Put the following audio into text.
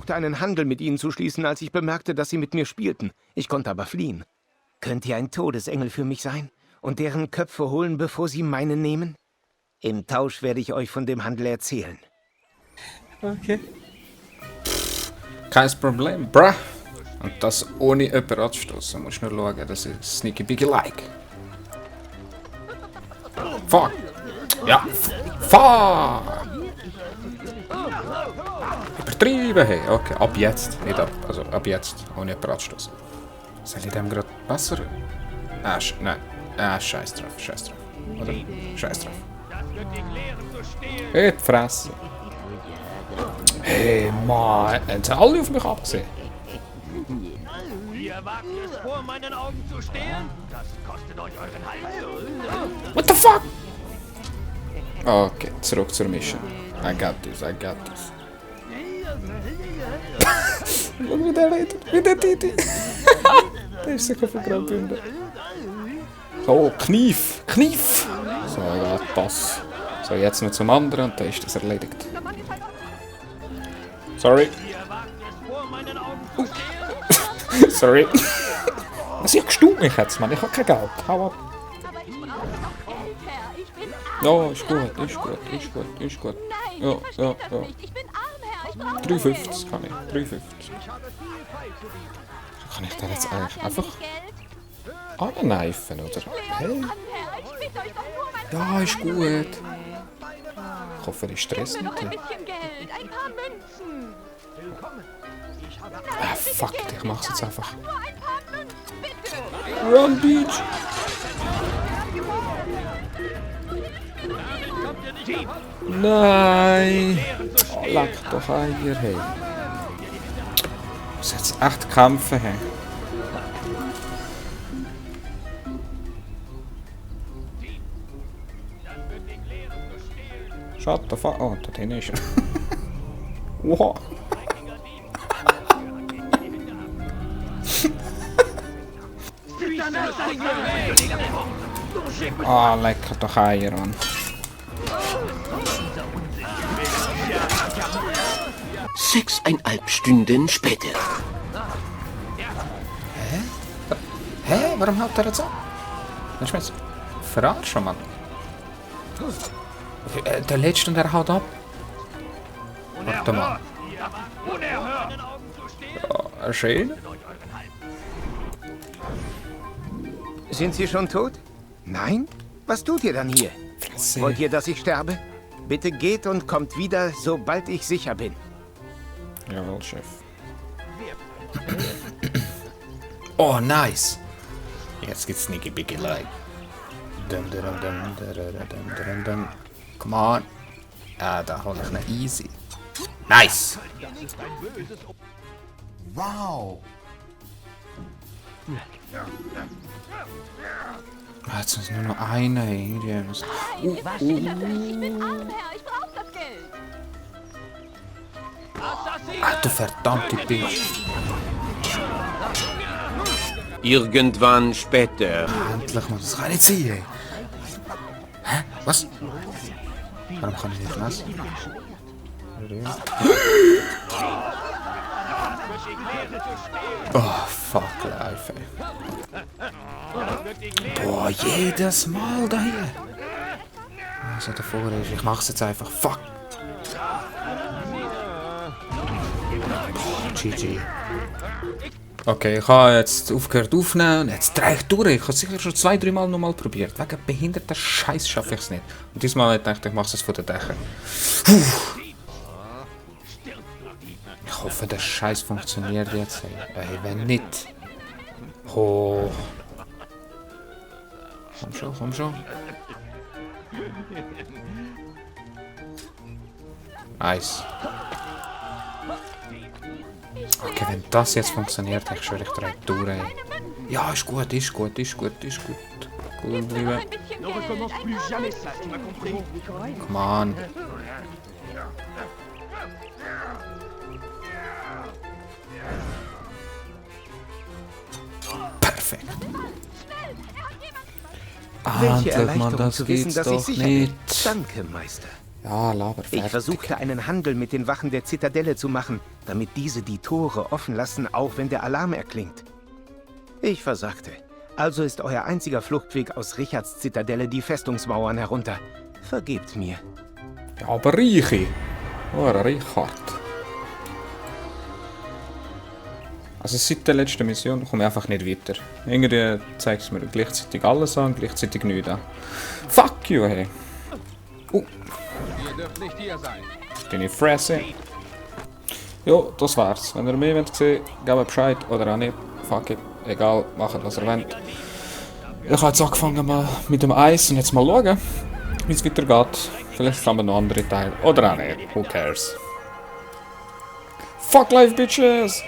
versuchte, einen Handel mit ihnen zu schließen, als ich bemerkte, dass sie mit mir spielten. Ich konnte aber fliehen. Könnt ihr ein Todesengel für mich sein und deren Köpfe holen, bevor sie meine nehmen? Im Tausch werde ich euch von dem Handel erzählen. Okay. Kein Problem, bruh. Und das ohne jemanden anzustoßen. Musst nur schauen, dass ich Sneaky Biggie like. Fuck! Ja! Fuck! Übertrieben, hey. Okay, ab jetzt. Nicht ab. Also ab jetzt. Ohne jemanden anzustoßen. Soll ich dem gerade Wasser? Nein. Scheiß drauf. Oder? Scheiß drauf. Hey, die Fresse. Hey, Mann. Haben sie alle auf mich abgesehen? Ihr wagt es vor meinen Augen zu stehlen? Das kostet euch euren Hals. What the fuck? Okay, zurück zur Mission. I got this. Schau, wie der redet. Wie der Titi. Der ist sicher vergraben hinten. So, Knief. So, ja, das. So, jetzt noch zum anderen und dann ist das erledigt. Sorry. Sorry. Was, ich gestuhlt mich jetzt, Mann. Ich hab kein Geld. Hau ab. Ja, ist gut. Ja. Ich bin arm, Herr. Ich brauche 3,50 kann ich. 3,50. Kann ich da jetzt eigentlich einfach ankneifen, oder? Hey. Ja, ist gut. Ich hoffe, ich stress nicht. Ein bisschen Geld, ein paar Münzen. Ah, fuck it, ich mach's jetzt einfach. Nur ein paar Münzen, bitte. Run, Beach! Nein! Oh, leck doch Eier, hey. Ich muss jetzt echt kämpfen, hey. Shut the fuck... Oh, da hinten ist er. Wow. Ah, lecker doch Eier, Mann. Sechseinhalb Stunden später. Hä? Warum haut er jetzt ab? Willst du mich jetzt verarschen, Mann? Der letzte und er haut ab. Warte mal. Ja, schön. Sind Sie schon tot? Nein? Was tut ihr dann hier? Wollt ihr, dass ich sterbe? Bitte geht und kommt wieder, sobald ich sicher bin. Jawohl, Chef. Oh, nice. Jetzt gibt's Sneaky Biggie Like. Come on. Ah, da hol ich ihn easy. Nice. Wow. Ah, jetzt ist nur noch einer irgendwie. Was steht da drin? Ich bin arm, Herr. Ich brauche das Geld. Ah, du verdammte Bitch. Irgendwann später. Ah, endlich mal, das kann nicht sein, ey. Hä? Was? Warum kann ich nicht lesen? Oh, fuck life, ey. Boah, jedes Mal da hier. Was davor ist, ich mach's jetzt einfach. Fuck. Boah, GG. Okay, ich habe jetzt aufgehört aufnehmen und jetzt drehe ich durch. Ich habe es sicher schon 2-3 Mal nochmal probiert. Wegen behinderter Scheiß schaffe ich es nicht. Und diesmal habe ich gedacht, ich mache es von der Decke. Ich hoffe, der Scheiß funktioniert jetzt. Ey, wenn nicht. Oh. Komm schon. Nice. Okay, wenn das jetzt funktioniert, ich schwöre, ich drehe durch. Ey. Ja, ist gut. Cool bleiben. Come on. Perfekt. Welche Endlich, Mann, Erleichterung das zu wissen, geht's dass ich doch sicher bin. nicht. Danke, Meister. Ja, laber, Ich fertig. versuchte einen Handel mit den Wachen der Zitadelle zu machen, damit diese die Tore offen lassen, auch wenn der Alarm erklingt. Ich versagte. Also ist euer einziger Fluchtweg aus Richards Zitadelle die Festungsmauern herunter. Vergebt mir. Ja, aber Reiche. Oh, Richard. Also seit der letzten Mission komme ich einfach nicht weiter. Irgendwie zeigt es mir gleichzeitig alles an, gleichzeitig nichts an. Fuck you, hey. Ihr dürft nicht hier sein. Deine Fresse. Jo, das war's. Wenn ihr mehr wollt sehen, gebt Bescheid oder auch nicht. Fuck it. Egal, macht was ihr wollt. Ich habe jetzt angefangen mal mit dem Eis und jetzt mal schauen, wie es weitergeht. Vielleicht kommen noch andere Teile. Oder auch nicht. Who cares? Fuck life, bitches!